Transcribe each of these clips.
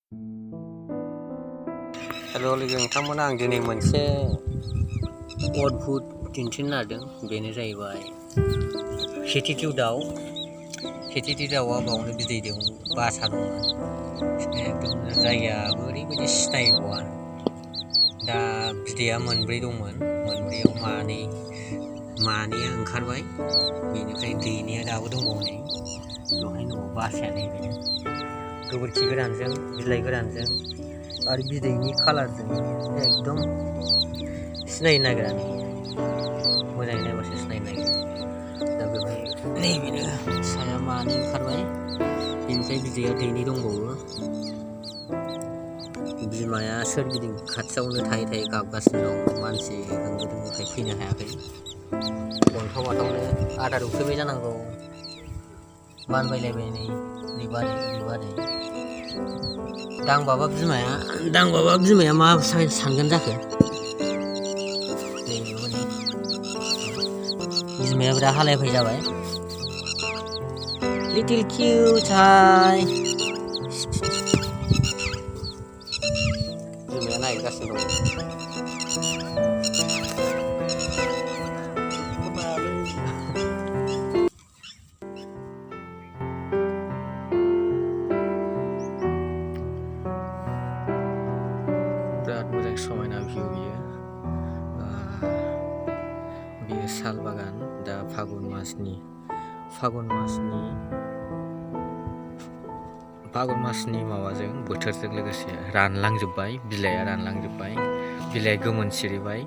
Hello लोगो नोंथांमोन, आं दिनै मोनसे अद्भुत दिन्थिनो नागिरदों। बेनो जाहैबाय खेथिथि दाउ। खेथिथि दाउआ बावनो बिदै दं, बासा दंमोन। एकदम जायगायाबो ओरैबायदि सिनायगवा। दा बिदैया मोनब्रै दंमोन, मोनब्रैयाव मानैया ओंखारबाय। बेनिफ्राय दैनिया दाबो दंबावो नै। बेवहाय न'आव बासाया नैबे गोबोरखि गोरानजों, बिलाइ गोरानजों आरो बिदैनि कालारजों एकदम सिनायनो नागिरा। मोजाङै नायबासो सिनायनो नागिरो। दा बेवहाय नैबेनो फिसाया मानै ओंखारबाय। बेनिफ्राय बिदैया दैनि दंबावो। बिमाया सोरगिदिं खाथियावनो थायै थायै गाबगासिनो दं। मानसि होंगो दोंगोखाय फैनो हायाखै। अन्थाव बाथावनो आदार उखैबाय जानांगौ। मानबायलायबाय नै बादै। दांबाबा बिमाया मा सानगोन जाखो? बिमाया बिराद हालायफै जाबाय। लिटिल किउटहाय। बिमाया नागिरगासिनो दं। बिराद मोजां समायना भिउ बियो। बेयो साल बागान। दा फागुन मासनि माबाजों बोथोरजों लोगोसे रानलांजोब्बाय। बिलाइया रानलांजोब्बाय, बिलाइ गोमोन सिरिबाय।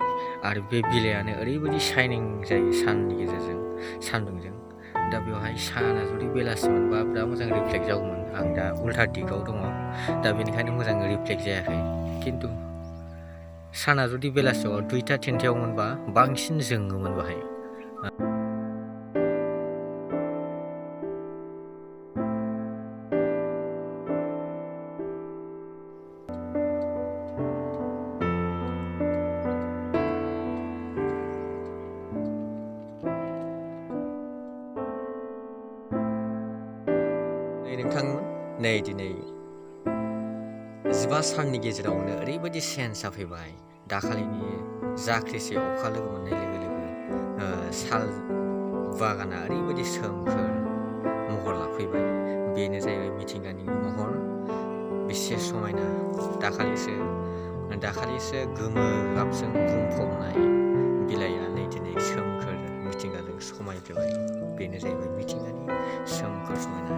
आरो बे बिलाइयानो ओरैबायदि शाइनिं जायो साननि गेजेरजों, सान्दुंजों। दा बेवहाय साना जुदि बेलासि मोनबा बिराद मोजां रिफ्लेक्ट जागौमोन। आं दा उल्था दिगाव दङ, दा बेनिखायनो मोजां रिफ्लेक्ट जायाखै। खिन्थु साना जुदि बेलासियाव 2:10 मोनबा बांसिन जोङोमोन बाहाय। नोंथांमोन, नै दिनै 15 साननि गेजेरावनो ओरैबायदि चेन्ज जाफैबाय। दाखालिनि जाख्रिसे अखा लोगो मोननाय लोगो लोगो साल बागाना ओरैबायदि सोमखोर महर लाफैबाय। बेनो जाहैबाय मिथिंगानि महर। बेसे समायना। दाखालिसो गोमो गाबजों बुंफबनाय बिलाइया नै दिनै सोमखोर मिथिंगाजों समायफ्लेबाय। बेनो जाहैबाय मिथिंगानि सोमखोर समायना।